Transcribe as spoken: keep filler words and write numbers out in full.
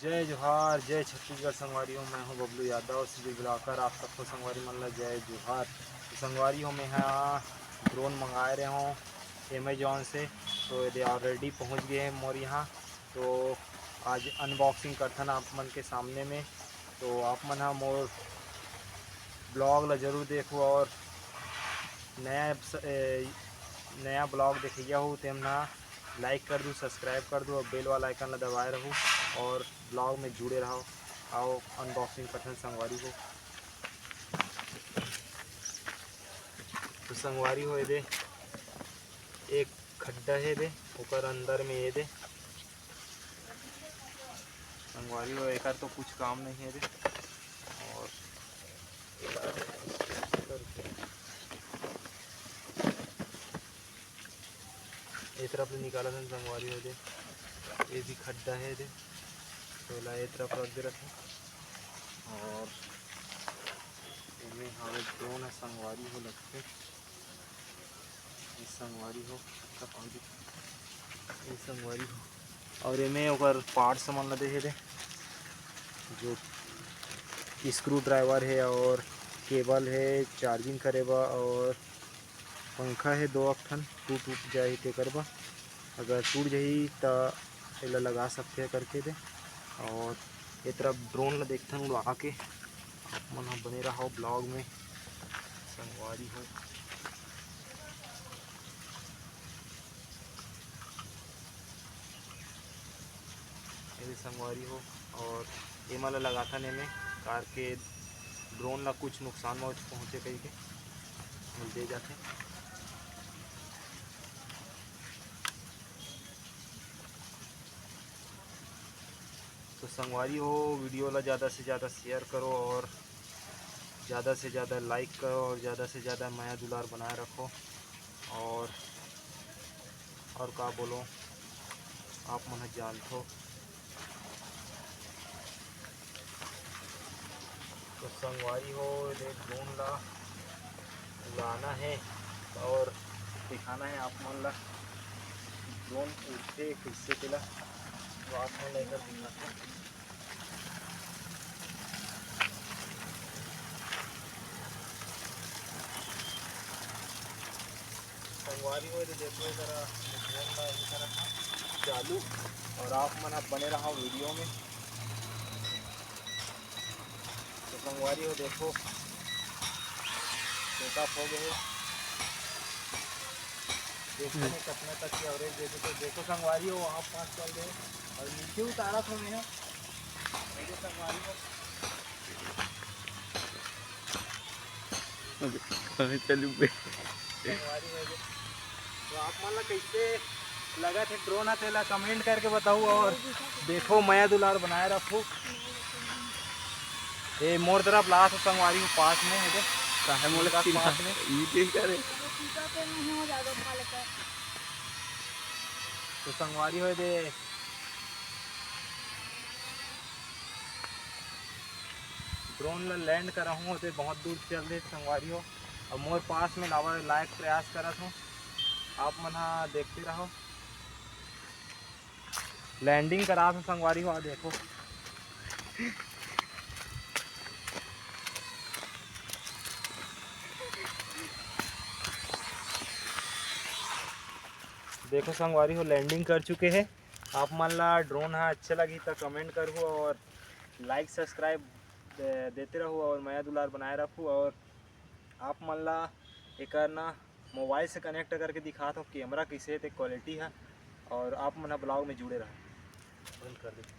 जय जोहार, जय छत्तीसगढ़ संगवारी हो। मैं हूं बबलू यादव, सिविल ब्लॉगर। आप सबको संगवारी मन ला जय जोहार। तो संगवारी हो, मैं हा ड्रोन मंगाए रहे हूं अमेजोन से, तो ये already पहुंच गए हैं मोर यहां। तो आज अनबॉक्सिंग करथन आप मन के सामने में। तो आप मन हा मोर ब्लॉग ला जरूर देखो और नया स-, ए, नया ब्लॉग देखइया हो तेमन हा लाइक कर दू, सब्सक्राइब कर दू और बेल वाला आइकन ला दबाए रहू और ब्लॉग में जुड़े रहो। आओ अनबॉक्सिंग करथन संगवारी हो। तो संगवारी हो, ये दे एक खड्डा हे दे, ओकर अंदर में ये दे संगवारी हो, एकर तो कुछ काम नहीं है दे। और ए तरफ ले निकालत हन संगवारी हो दे, ये भी खड्डा हे दे, तो ला ए तरफ रख दे रथे। और एमे हावे ड्रोन ह संगवारी हो लगथे, ये संगवारी हो, ये संगवारी हो। और एमे ओकर पार्ट्स मन ला दे हे दे, जो स्क्रू ड्राइवर हे और केबल हे चार्जिंग करे बर और पंखा हे दो ठन, टूट टूट जाही तेकर बर, अगर टूट जाही त एला लगा सकथे करके दे। और ए तरफ ड्रोन ला देखथन उड़ा के, आप मन ह बने रहो ब्लॉग में संगवारी हो। ये संगवारी हो, और एमा ला लगाथन एमे कार के ड्रोन ला कुछ नुकसान मत पहुँचे कहिके दे जाथे। तो संगवारी हो, वीडियो ला ज़्यादा से ज़्यादा शेयर करो और ज़्यादा से ज़्यादा लाइक करो और ज़्यादा से ज़्यादा मया दुलार बनाए रखो। और, और का बोलो, आप मन ह जानथो। तो संगवारी हो, ये ड्रोन ला उड़ाना है और दिखाना है आप मन ला, ड्रोन उड़थे कैसे तेला, तो आप मन ला एकर दिखाना है। संगवारी हो, ये देखो, ये करा, ये करा था चालू, और आप मन अब बने रहा वीडियो में। तो संगवारी हो, देखो, छोटा हो गए, देखो हम्म। नहीं कितना तक की एवरेज देते, तो देखो संगवारी हो, वहाँ पास चल गए और नीचे उतारा था मैंने। देखो संगवारी हो, कहीं चलू बे। संगवारी हो गए। तो आप मन ला कैसे लगा थे ड्रोन ह, तेला कमेंट करके बताओ और देखो, मया दुलार बनाए रखो। ये मोर तरफ लात हो संगवारी हो, पास में है दे। काहे मोला इनका चिढ़ा? पास में। ई के करे? तो संगवारी हो दे, ड्रोन ला लैंड कराहूँ होते बहुत दूर चल रहे संगवारी हो। अब मोर पास में लावा लायक प्रयास करत हूँ, आप मन हा देखते रहो। लैंडिंग करा था संगवारी हो, आ देखो। देखो संगवारी हो, लैंडिंग कर चुके हैं। आप मन ला ड्रोन हा अच्छा लगी तो कमेंट करहु और लाइक सब्सक्राइब दे-, देते रहू और मया दुलार बनाए रखू। और आप मन ला एकर ना मोबाइल से कनेक्ट करके दिखात हो कैमरा कैसे ते क्वालिटी है, और आप मन ब्लॉग में जुड़े रहो। बंद कर दे।